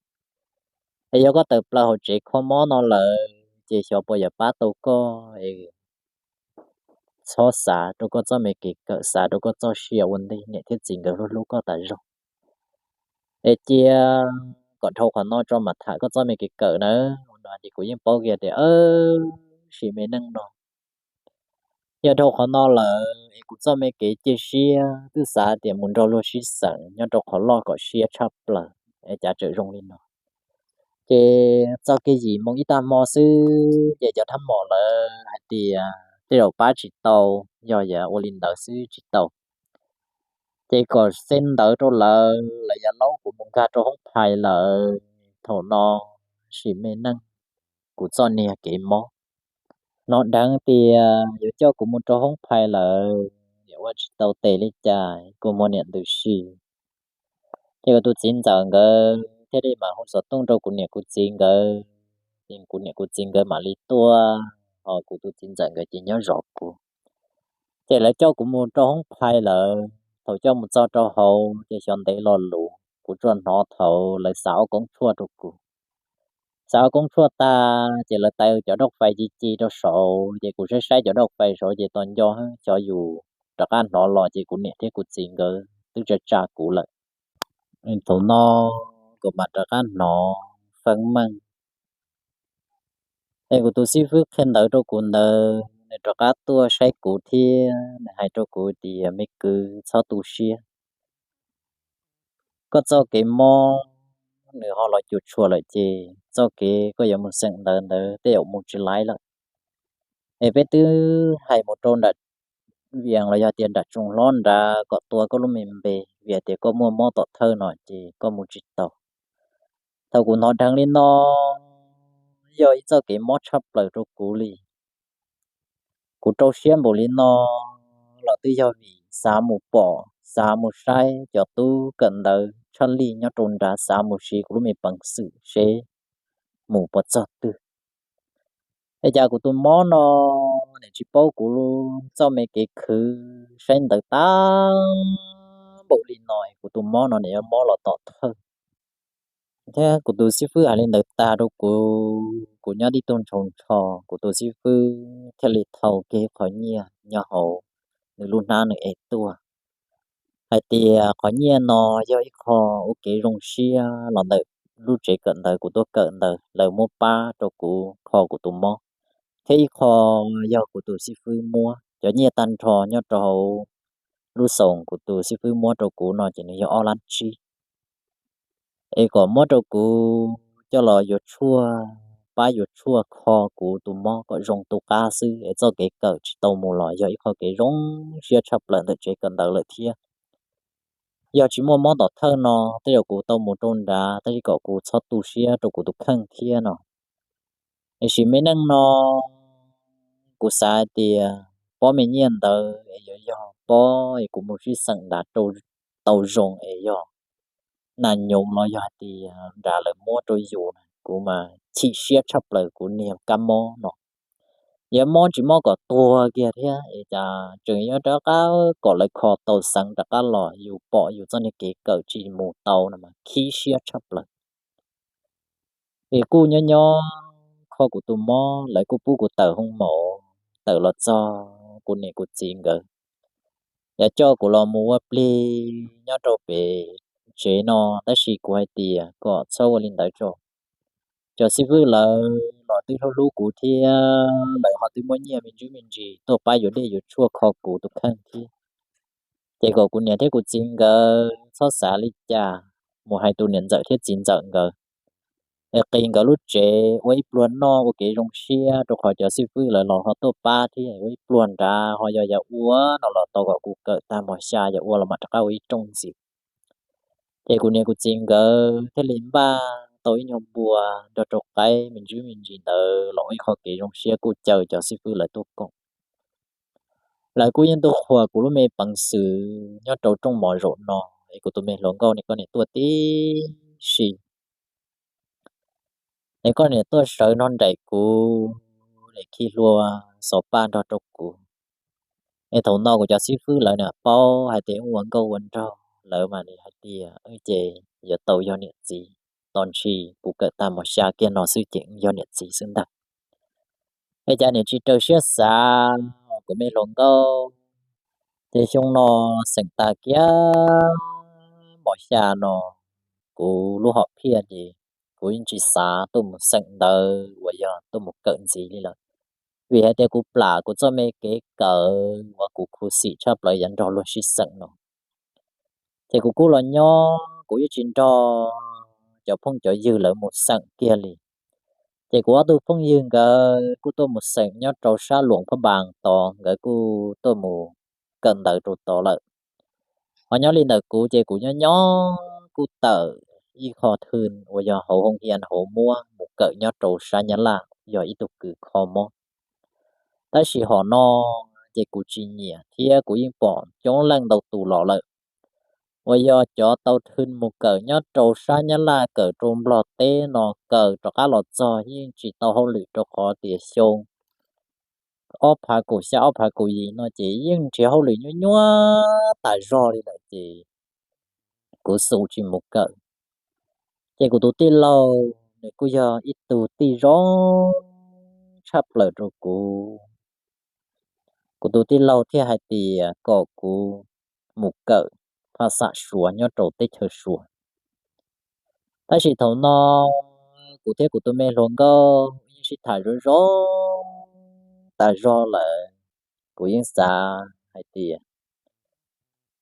Es yog koj tawm plaws hauv tsev kho mob no lawm ces xyov puas yuav pab tau koj. Txhob xav rau koj txoj me kev kawm, xav rau koj txoj sia ua ntej, niam thiab txiv nkawd hlub hlub koj tas zog. Es cia kom dhau qhov no tso mam tham koj txoj me kev kawm nawb. Ua no ces kuv yeej paub kiag tias, sim me neej no yog dhau qhov no lawm es kuv txoj me kev cia siab twb xav tias mus nrog luag sib xeem nyob rau qhov loj kom siab tshaj plaws, es cas tseem zoo li no. Ces txog kiag yim moo ib tag hmo xwb ces cov phej mom lawv hais tias tej zaum pab tsis tau, yog yuav ua li ntawd xwb tsis tau. Ces kom xeb ntawv rau lawv, lawv yuav laub kuv mus nkag rau hoob phais lawm. Thaum no sim me neej kuv txoj niag kev mob, hnov dheev tias yuav coj kuv mus rau hoob phais lawm, yuav ua tsis tau tes li cas, kua muag niam ntws si. Ces kuv tus txiv ntxawm nkawd thiaj li mam hu xov tooj rau kuv niam kuv txiv nkawd, ces kuv niam kuv txiv nkawd mam li tuaj, ho kuv tus txiv ntxawm nkawd ces nyob zov kuv. Ces lawv coj kuv mus rau hoob phais lawm. Thaum coj mus txog rau hauv ces xyov ntev lo lus, kuv tsuas hnov thaum lawv xav ob koob tshuaj rau kuv. Xav ob koob tshuaj tag ces lawv taws cov dauj fais ci ci rau saud, ces kuv saib saib cov dauj fais saud ces tos nco xyov yus rov qab hnov los ces kuv niam thiab kuv txiv nkawd twb tsa tsa kuv lawm. Thaum no kuv mam rov qab hnov feeb meej. Es kuv tus xib fwb qhia ntawv rau kuv ntawd, nws rov qab tuaj saib kuv thiab nws hais rau kuv tias, me kwv, txhob tu siab. Koj txoj kev mob nws ho los cuam tshuam lawm ces txoj kev koj yuav mus xeem ntawv ntawd tej zaum mus tsis laib lawm. Es peb twb hais mus rau nram Vias los yog tias nram tsoos hlob nrad kom tua koj lub me npe, vim tias koj muaj mob tom thawj no ces koj mus tsis tau. Thaum kuv hnov dheev li no, yog ib txoj kev mob tshaj plaws rau kuv li. Kuv rau siab npaum li no los twb yog vim xav mus pom, xav mus saib cov tub kawm ntawv tshaj lij nyob rau nrad, xav mus siv kuv lub me peev xwm seb mus puas txog twg. Es cas kuv tus mob no nws tsis paub kuv txoj me kev khwv saib ntawv tag npaum li no, kuv tus mob no nws yuav mob los tom thawj. Thiab kuv tus xib fwb hais li ntawd tag rau kuv, kuv nyob tib tug ntshaus ntsho, kuv tus xib fwb thiaj li thau kiag qhov nyiaj nyob hauv nws lub hnab nws ev tuaj, hais tias qhov nyiaj no yog ib qho ua kev zoo siab los ntawm lub tsev kawm ntawv kuv tuaj kawm ntawd lawv muab pab rau kuv kho kuv tus mob, thiab ib qho yog kuv tus xib fwb muab. Cov nyiaj tag nrho nyob rau hauv lub xoo kuv tus xib fwb muab rau kuv no ces nws yog ob lab tsib. Es kom muab rau kuv coj los yuav tshuaj, pab yuav tshuaj kho kuv tus mob kom zoo tu qab xwb, es txoj kev kawm tsis tau mus los yog ib qho kev zoo siab tshaj plaws ntawm tsev kawm ntawv lawm thiab. Yog tsis muaj mob tom thawj no, tej zaum kuv tau mus rau nrad, tab sis kom kuv txhob tu siab rau kuv tus kheej thiab no. Tiam sis me neej no kuv xav hais tias pob me nyiaj ntawd es yuav yog pob es kuv mus sib xeem nrad tau zoo es yog nas nyuv los yog hais tias nrad lawv muab rau yus, kuv mas chim siab tshaj plaws kuv niag kab mob no. Yuav mob tsis mob kom tuag kiag thiab es cas tseem yuav rov qab kom lawv kho tau xeev rov qab los, yus pom yus txoj niag kev kawm tsis mus tau no mas khib siab tshaj plaws. Es kuj nyob nyob kho kuv tus mob, lawv kuj pub kuv tawm hoo maum, tawm los txog kuv niam kuv txiv nkawd yuav coj kuv los mus ua plig nyob rau pem tsev no, tab sis kuv hais tias kom txhob ua li ntawd tso. Cov xib fwb lawv los twb hlub hlub kuv thiab lawv ho twb muab nyiaj me ntsis me ntsis tuaj pab yuav dej yuav tshuaj kho kuv tus kheej thiab. Ces kom kuv niam thiab kuv txiv nkawd txhob xav li cas, mus hais tus niam ntxawm thiab txiv ntxawm nkawd es qis nkawd lub tsev ua ib pluag noj ua kev zoo siab, rau qhov cov xib fwb lawv los ho tuaj pab thiab, ua ib pluag nrad ho yog yog ua no los tau kom kuv kawm tag mos xya, yog ua los mam rov qab ua ib rooj ntxiv. Ces kuv niam kuv txiv nkawd thiaj li npaj tau ib nyuag npua nrog rau qaib me ntsis me ntsis ntawd los ua ib qho kev zoo siab kuj caw cov xib fwb lawv tuaj koom. Lawv kuj yeej tuaj qhuas kuv lub me peev xwm nyob rau rooj mos zaum no, es kuv tus me hluas nkauj ne koj niam tuaj tib si. Es koj niam tuaj sawv nrog nraim kuv, es khi hlua xov paj nrog rau kuv. Es thaum no kuv cov xib fwb lawv niam paub hais tias wb ua nkauj ua nraug, lawv mas hais tias wb ces yuav tau yog niam txiv, tos ntshis kuv kawm tag mos xya kiag no xwb ces wb yog niam txiv xwb ntag. Es cas niam tsis raws siab xav, kuv me hluas nkauj, ces xyoo no xeem tas kiag mos xya no, kuv lub hom phiaj ces kuv yeej tsis xav tuaj mus xeem ntawv uas yog tuaj mus kawm ntxiv li lawm. Vim hais tias kuv plam kuv txoj me kev kawm uas kuv khuv xim tshaj plaws yav nrog luag sib xeem no. Ces kuv kuj los nyob, kuv yeej tsis nrog cov phooj cov ywg lawv mus xeem kiag li. Ces kuv ob tug phooj ywg nkawd kuj tuaj mus xeem nyob rau sab Luam Phab Npas tod, nkawd kuj tuaj mus kawm ntawv rau tod lawm. Ho nyob li ntawm kuv ces kuv nyob nyob kuj tawm ib qho thwj uas yog hauv hoo hia hauv muab mus kawm nyob rau sab Nyab Laj, yog ib tug kws kho mob. Tab sis hom no ces kuv tsis nyiam thiab kuv yeej pom coob leej ntau tus los lawm. Uas yog cov tau thwj mus kawm nyob rau sab Nyab Laj kawm rau Nplog teb no kawm rov qab los txog yeej tsis tau hauj lwm rau qhov tias xyoo ob phav kaum xya ob phav kaum yim no ces yeej nrhiav hauj lwm nyuaj nyuaj tas zog li lawm ces kuv xus tsis mus kawm. Ces kuv tus tij laug nws kuj yog ib tug tij zoo tshaj plaws rau kuv. Kuv tus tij laug thiaj hais tias kom kuv mus kawm phaj xam Suav nyob rau teb chaws Suav. Tab sis thaum no kuv thiab kuv tus me hluas nkauj yeej sib tham zoo zoo tas zog lawm. Kuv yeej xav hais tias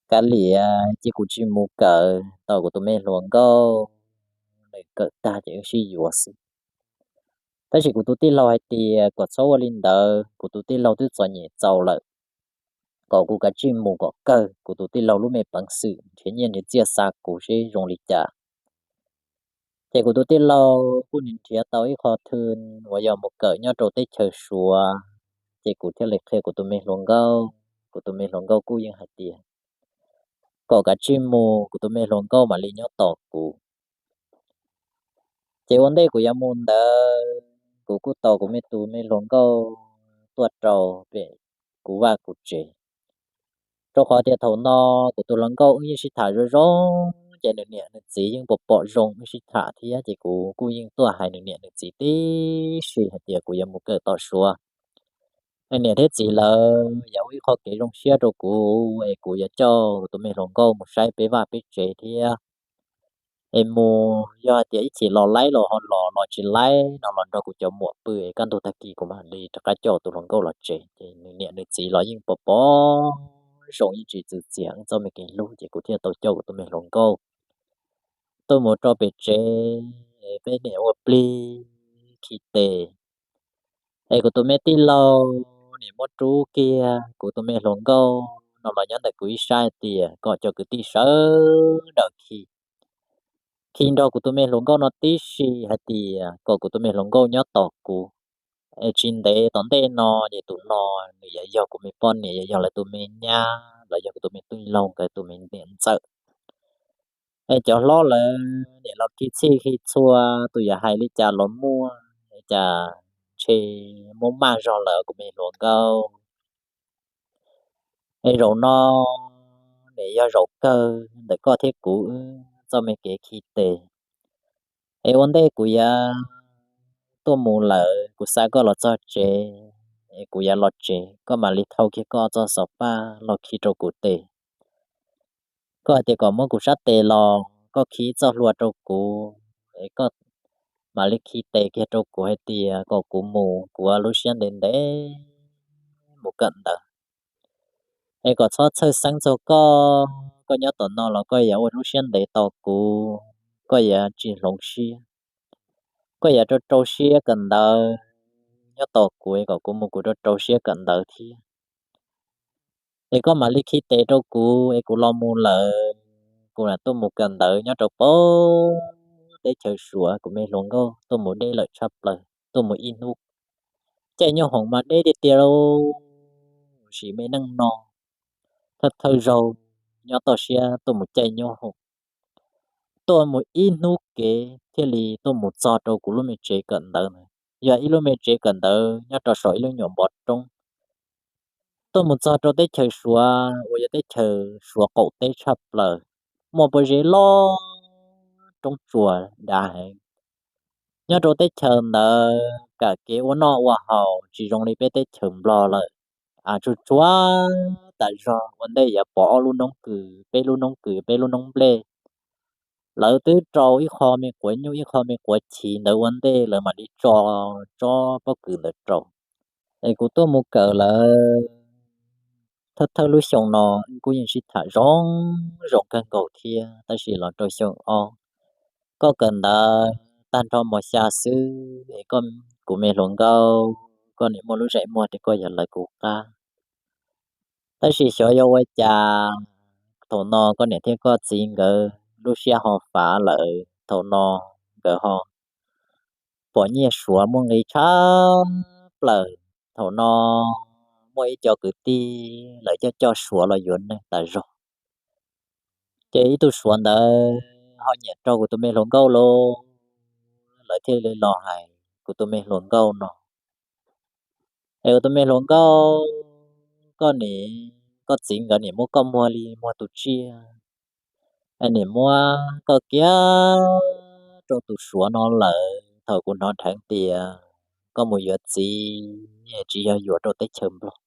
kav liam ces kuv tsis mus kawm, tau kuv tus me hluas nkauj nws kawm tag ces wb sib yuav xwb. Tab sis kuv tus tij laug hais tias kom txhob ua li ntawd, kuv tus tij laug twb txom nyem txaus lawm, kom kuv kav tsij mus kom kawg. Kuv tus tij laug lub me peev xwm nrhiav nyiaj nrhiav txiaj xa kuv seb zoo li cas. Ces kuv tus tij laug kuj nrhiav tau ib qho thwm uas yog mus kawm nyob rau teb chaws Suav, ces kuv thiaj li qhia kuv tus me hluas nkauj. Kuv tus me hluas nkauj kuj yeej hais tias kom kav tsij mus, kuv tus me hluas nkauj mam li nyob tos kuv. Ces ua ntej kuv yuav mus ntawd, kuv kuj tos kuv me tus me hluas nkauj tuaj rau pem kuv vaj kuv tsev. Rau qhov tias thaum no kuv tus hluas nkauj wb yeej sib tham zoo zoo, ces nws niam nws txiv yeej pom pom zoo wb sib tham thiab, ces kuv kuj yeej tuaj hais nws niam nws txiv tib si hais tias kuv yuav mus kawm tom Suav. Nws niam thiab txiv lawv yuav ua ib qho kev zoo siab rau kuv, es kuv yuav coj kuv tus me hluas nkauj mus saib peb vaj peb tsev thiab. Es mus yog hais tias ib chim los laib los ho los, los tsis laib no los nrog kuv cov muam pw es kaj ntug tag kis kuv mam li rov qab coj tus hluas nkauj los tsev. Ces nws niam nws txiv los yeej pom pom zoo, yeej tsis txwv txiav wb txoj me kev hlub, ces kuv thiaj tau coj kuv tus me hluas nkauj tuaj mus rau pem tsev, peb niam ua plig khi tes. Es kuv tus me tij laug niam muab rub kiag kuv tus me hluas nkauj no los nyob ntawm kuv ib sab hais tias kom cov kwv tij sawv daws khi, khi nrog kuv tus me hluas nkauj no tib si hais tias kom kuv tus me hluas nkauj nyob tos kuv. Es tsis ntev tom ntej no ces tus no nws yuav yog kuv me poj niam, yuav yog lawv tus me nyab los yog kuv tus me tij laug nkawd tus me niam ntxawm. Es cov hlob lawv niam los khi txhij khi txhua, tus yuav hais li cas los muaj, cas ntshe muaj maj zog lawm kuv me hluas nkauj. Es zaum no nws yog zaum kawg ntawm koj thiab kuv wb txoj me kev khi tes. Es ua ntej kuv yuav tuaj mus lawm, kuv xa koj los txog tsev, es kuv yuav los tsev, koj mam li thau kiag koj txoj xov paj los khi rau kuv tes. Koj hais tias kom muab kuv sab tes los, koj khi txoj hlua rau kuv, es koj mam li khi tes kiag rau kuv hais tias kom kuv mus, kuv ua lub siab ntev ntev mus kawm ntawv. Es kom txhob txhawj xeeb txog koj, koj nyob tom no los koj yuav ua lub siab ntev tos kuv, koj yuav tsis hloov siab, koj yuav rau rau siab kawm ntawv nyob tos kuv, es kom kuv mus kuv rau rau siab kawm ntawv thiab. Es koj mam li khi tes rau kuv, es kuv los mus lawm, kuv mam tuaj mus kawm ntawv nyob rau pem teb chaws Suav. Kuv me hluas nkauj tuaj mus deb lawm tshaj plaws, tuaj mus ib hnub caij nyob hoom mas deb tiag tiag lauj. Sim me neej no thawj thawj zaug nyob toj siab tuaj mus caij nyob hoom, tuaj mus ib hnub kev thiaj li tuaj mus txog rau kuv lub me tsev kawm ntawv na. Yog ib lub me tsev kawm ntawv nyob rau saum ib lub nyuam npov roob. Tuaj mus txog rau teb chaws Suav uas yog teb chaws Suav qaum teb tshaj plaws, muaj pob zeb loj, roob tsuas dav heev. Nyob rau teb chaws ntawd kam kev ua noj ua haus tsis zoo li peb teb chaws Nplog lawm. Tsuas tsuav tas zog, ua ntej yuav pom ob lub noob kws, peb lub noob kws, peb lub noob nplej. Lawv twb rau ib qho me quav nyuj ib qho me quav chiv ntawd ua ntej lawv mam li tso tsob pob kws ntawd rau. Es kuv tuaj mus kawm lawv thawj thawj lub xyoo no kuj yeej sib tham zoo zoo kawg nkaus thiab, tab sis los rau xyoo ob koj kawm ntawv tag nrho mos xya xwb es kuv me hluas nkauj, koj niam muaj lub zeem muag tias koj yuav lawv kuv qab. Tab sis xyov yog ua cas thaum no koj niam thiab koj txiv nkawd lub siab ho fav lawm, thaum no nkawd ho pom nyiaj Suav muaj nqi tshaj plaws. Thaum no muaj ib co kwv tij lawv coj coj Suav los yuav neeg tas zog. Ces ib tug Suav ntawd ho nyiam rau kuv tus me hluas nkauj lauj, lawv thiaj li los hais kuv tus me hluas nkauj no. Es kuv tus me hluas nkauj, koj niam koj txiv nkawd niam muab koj muag li muag tus tsiaj, es niam muab koj kiag rau tus Suav no lawm. Thaum kuv hnov dheev tias koj mus yuav txiv, tsis yog yuav rau teb chaws Nplog,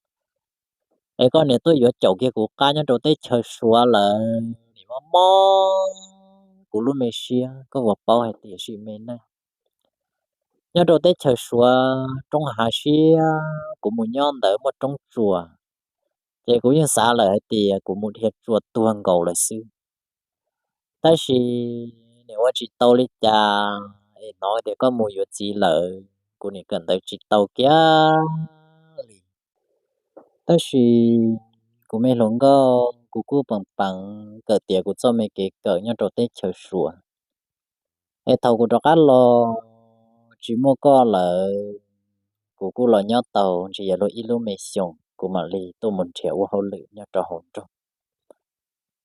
es koj niam tuaj yuav caum kiag kuv qab nyob rau teb chaws Suav lawm. Niam mob mob kuv lub me siab, koj puas paub hais tias sim me neej nyob rau teb chaws Suav roob hav siab, kuv mus nyob ntawd muaj roob tsuas, ces kuv yeej xav lawm hais tias kuv mus dhia tsua tuag nkaus lawm xwb. Tab sis nim ua tsis tau li cas, es hnov tias koj mus yuav txiv lawm, kuv nim kawm ntawv tsis tau kiag li. Tab sis kuv me hluas nkauj, kuv kuj peem peev kawm tiav kuv txoj me kev kawm nyob rau teb chaws Suav. Es thaum kuv rov qab los tsis muaj koj lawm, kuv kuj los nyob tau ntshe yuav luag ib lub me xyoos kuv mam li tuaj mus nrhiav ua hauj lwm nyob rau hauv nroog.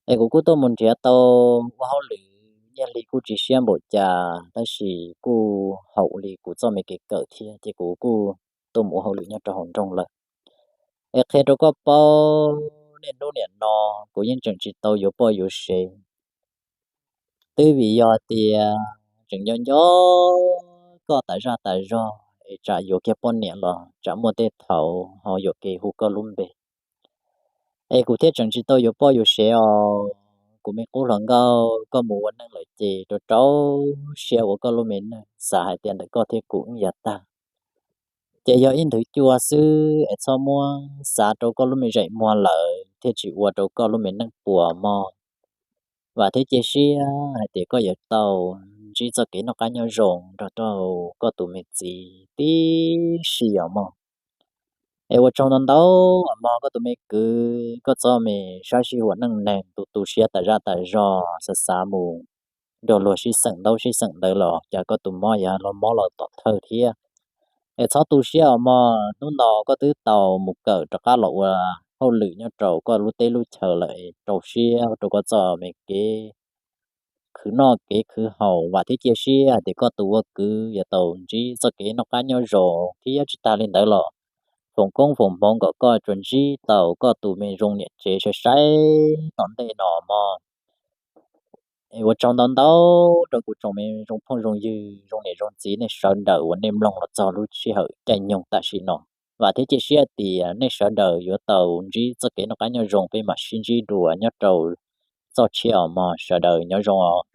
Es kuv kuj tuaj mus nrhiav tau ua hauj lwm, nyiaj hli kuj tsis siab npaum cas, tab sis kuj haum li kuv txoj me kev kawm thiab, ces kuv kuj tuaj mus ua hauj lwm nyob rau hauv nroog lawm. Es qhia rau koj paub, niaj hnub niam no kuv yeej tseem tsis tau yuav poj yuav sev. Twb vim yog tias tseem nco nco koj tas zaj tas zog, es tsam yuav kiag poj niam los tsam muaj tej thaum ho yuam kev hu koj lub npe. Es kuv thiaj tseem tsis tau yuav poj yuav sev os. Kuv me qub hluas nkauj, koj mus ua neej lawm ces rau rau siab ua koj lub me neej, xav hais tias ntawm koj thiab kuv wb yav tag ces yog ib nthwv cua xwb, es txhob muab xav rau koj lub me zeem muag lawm thiaj tsis ua rau koj lub me neej puas mog. Vam thiab cia siab hais tias koj yuav tau ntsib txoj kev noj qab nyob zoo nrog rau koj tus me txiv tib si os mog. Es ua tsaug ntau ntau os mog koj tus me kwv, koj txoj me sab sij huam neej neeg tu tu siab tas zaj tas zog, xav xav mus nrog luag sib xeem ntaub sib xeem ntawv los cas koj tus mob yog los mob los tom thawj thiab. Es txhob tu siab os mog, hnub no koj twb tau mus kawm rov qab los ua hauj lwm nyob rau koj lub teb lub chaw lawm, rau siab rau koj txoj me kev khwv noj kev khwv haus. Vam thiab cia siab hais tias koj tus ua kwv yuav tau ntsib txoj kev noj qab nyob zoo thiab tsis tag li ntawd los foom koob foom hmoov kom koj tsuas ntsib tau koj tus me zoo niam tsev sai sai tom ntej no mog. Es ua tsaug ntau ntau rau kuv tsoom me zoo phooj zoo ywg zoo niam zoo txiv nej sawv daws uas nej mloog los txog lub sij hawm caij nyoog tam sim no. Vam thiab cia siab tias nej sawv daws yuav tau ntsib txoj kev noj qab nyob zoo, peb mam sib ntsib dua nyob rau txoj tshiab os mog, sawv daws nyob zoo os.